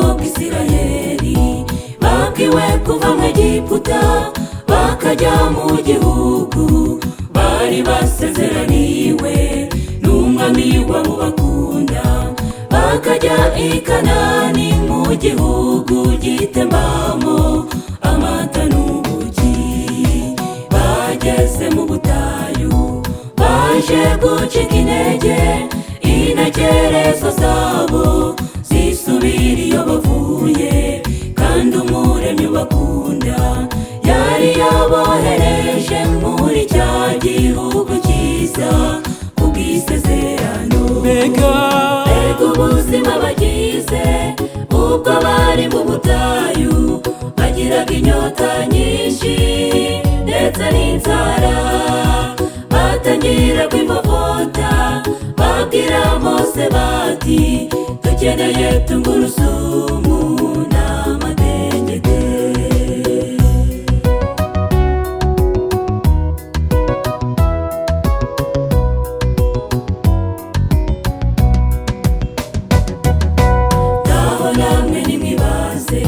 Bw'Isirayeli babwiwe kuva mu Egiputa bakajya mu gihugu bari basezeraniwe n'umwami wabo bakunda, bakajya i Kanani mu gihugu gitembamo amata n'ubuki. Bageze mu butayu baje gucika intege, intekerezo zabo zisubira iyo bavuye, kandi Umuremyi ubakunda yari yabohereje muri cya gihugu cyiza kubw'isezerano. Mbega Mbega ubuzima bagize ubwo bari mu butayu, bagiraga inyota nyinshi ndetse n'inzara, batangira kwivovota babwira Mose bati dukeneye tungurusumu n'amadegede. Ngaho namwe nimwibaze,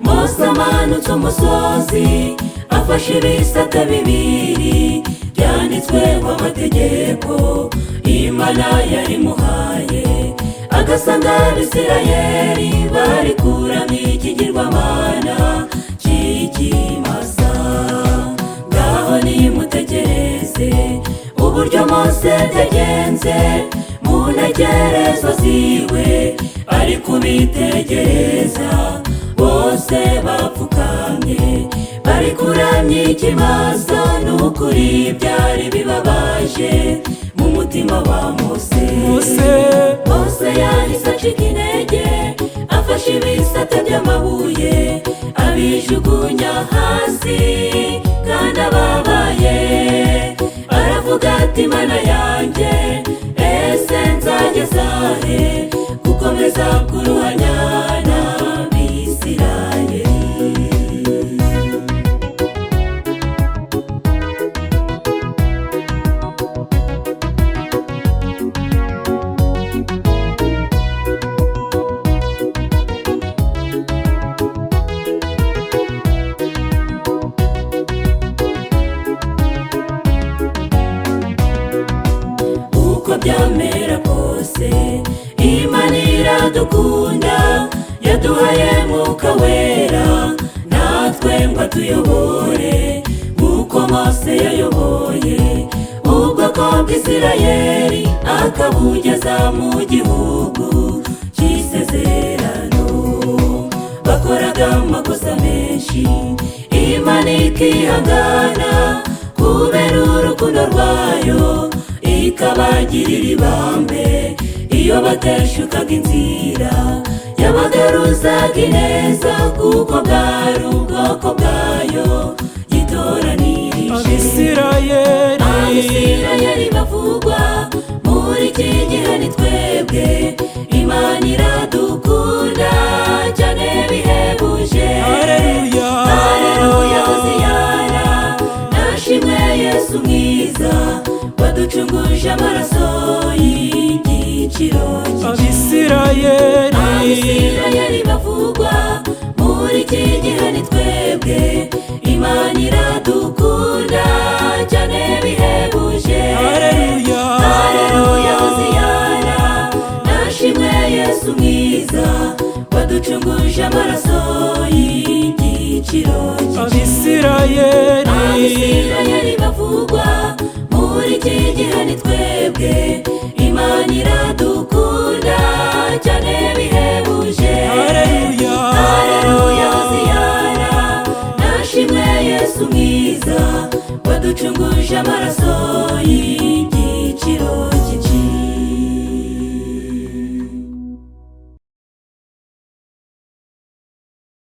Mose amanutse umusozi afashe ibisate bibiri byanditsweho amategeko Imana yarimuhaye, agasanga Abisirayeli bari kuramya ikigirwamana cy'ikimasa. Ngaho nimutekereze uburyo Mose byagenze mu ntekerezo ziwe, ari kubitegereza bose bapfukamye bari kuramya ikimasa. N'ukuri byari bibabaje mu mutima wa Mose. Mose Mose yahise acika intege, afashe ibisate by'amabuye abijugunya hasi kandi ababaye, aravuga ati Mana yanjye, ese nzageza he gukomeza kuruhanya n'Abisirayeli? Uko byamera kose Imana iradukunda, yaduhaye Mwuka Wera natwe ngo atuyobore nk'uko Mose yayoboye ubwoko bw'Isirayeli akabugeza mu gihugu cy'isezerano. Bakoraga amakosa menshi, Imana ikihangana kubera urukundo rwayo, ikabagirira ibambe iyo bateshukaga inzira, yabagaruzaga ineza kuko bwari ubwoko bwayo yitoranirije. Abisirayeli Abisirayeli bavugwa muri iki gihe ni twebwe, Imana iradukunda cyane bihebuje. Haleluya. Haleluya, hoziyana nashimwe Yesu mwiza waducunguje amaraso y'igiciro cyinshi. Abisirayeli Abisirayeli bavugwa muri iki gihe ni twebwe, Imana iradukunda cyane bihebuje. Haleluya. Haleluya, hoziyana nashimwe Yesu mwiza waducunguje amaraso y'igiciro cyinshi. Abisirayeli Abisirayeli bavugwa muri iki gihe ni twebwe, Imana iradukunda cyane bihebuje. Haleluya. Haleluya, hoziyana nashimwe Yesu mwiza waducunguje amaraso.